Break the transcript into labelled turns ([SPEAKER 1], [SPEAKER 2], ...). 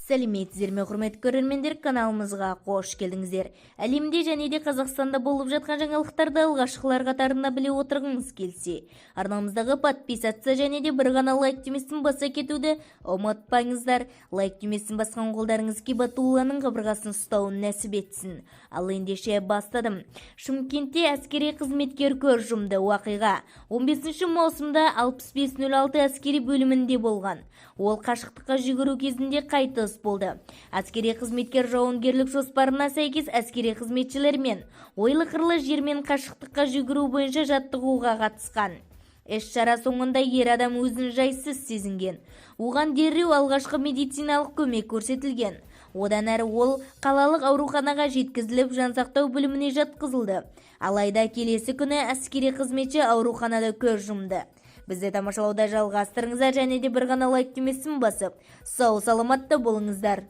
[SPEAKER 1] Сәлеметсіздер ме, құрметті көрермендер! Каналымызға қош келдіңіздер! Әлемде және де Қазақстанда болып жатқан жаңалықтарды алғашқылар қатарында біле отырғыңыз келсе, арнамыздағы подписаться және де бір ғана лайк түймесін баса кетуді ұмытпаңыздар. Лайк түймесін басқан қолдарыңыз Кибатулланың қабырғасын ұстауын нәсіп етсін. Ал ендеше, бастадым. Шымкентте әскери қызметкер көз жұмды. Уақиға 15 маусымда 6506 әскери бөлімінде болған. Ол қашықтыққа жүгіру кезінде қайтыс болды. Әскери қызметкер жауынгерлік жоспарына сәйкес әскери қызметшілермен ойлы-қырлы жермен қашықтыққа жүгіру бойынша жаттығуға қатысқан. Іс-шара соңында ер адам өзін жайсыз сезінген. Оған дереу алғашқы медициналық көмек көрсетілген. Одан әрі ол қалалық ауруханаға жеткізіліп, жансақтау бөліміне жатқызылды. Алайда келесі күні әскери қызметші ауруханада көз жұмды. Бізді тамашалауды жалғастырыңыздар және де бір ғана лайк түймесін басып, сау саламатта болыңыздар.